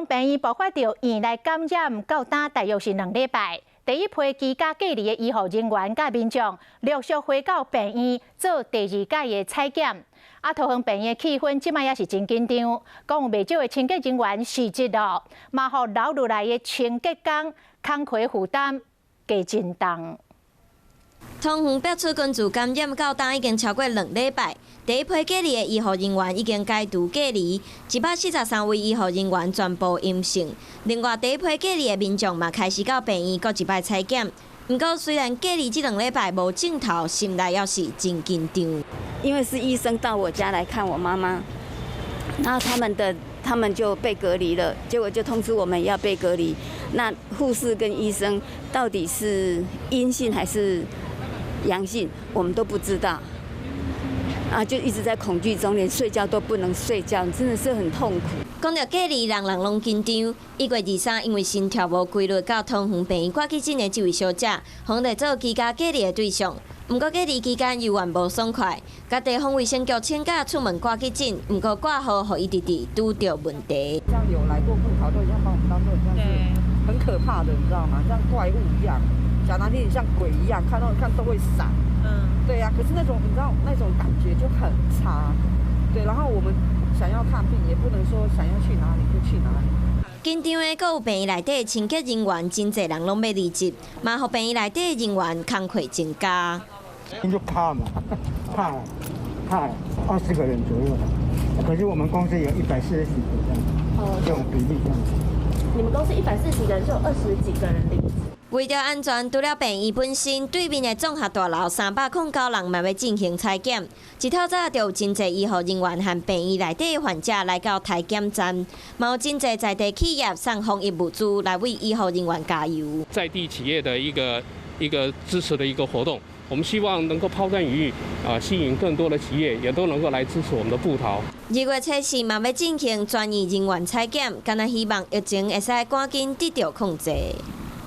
桃園病院爆發著院內感染，到今大約是2禮拜。第一批居家隔離的醫護人員佮民眾陸續回到病院做第二擺的採檢。啊，桃園病院的氣氛這擺也是真緊張，講有袂少的清潔人員辭職囉，嘛予留落來的清潔工工課負擔加真重。桃園爆出群聚感染到今已經超過2禮拜，第一批隔離的醫護人員已經解除隔離，143位醫護人員全部陰性。另外，第一批隔離的民眾嘛開始到病院閣一擺採檢。毋過，雖然隔離這兩禮拜無症頭，心內猶是真緊張。因為是醫生到我家來看我媽媽，然後他們就被隔離了，結果就通知我們要被隔離。那護士跟醫生到底是陰性還是陽性，我們都不知道，啊，就一直在恐懼中，連睡覺都不能睡覺，真的是很痛苦。講著隔離，人人攏緊張。1月23，因為心跳無規律，到桃園病院掛急診的這位小姐，予列做居家隔離的對象。毋過隔離期間猶原無爽快，共地方衛生局請假出門掛急診，毋過掛號予伊直直拄著問題。像有來過部桃，都一樣把我們當做像是很可怕的，你知道嗎？像怪物一樣。講難聽點，像鬼一樣，看到看都會閃。對呀，可是那種你知道那種感覺就很差。對，然後我們想要看病，也不能說想要去哪裡就去哪裡。緊張的閣有病院內底清潔人員，真濟人攏欲離職，嘛予病院內底人員工課增加。就怕嘛，怕怕20個人左右，可是我們公司有140幾個這樣，這種比例這樣子。你們公司140個人，就有20幾個人離職。為著安全，除了病院本身，對面的綜合大樓309人嘛欲進行採檢。一透早就有真濟醫護人員和病院內底患者來到採檢站，嘛有真濟在地企業送防疫物資來為醫護人員加油。在地企業的一個支持的一個活動，我們希望能夠拋磚引玉，啊，吸引更多的企業也都能夠來支持我們的部桃。2月初四嘛欲進行全院人員採檢，敢若希望疫情會使趕緊得著控制。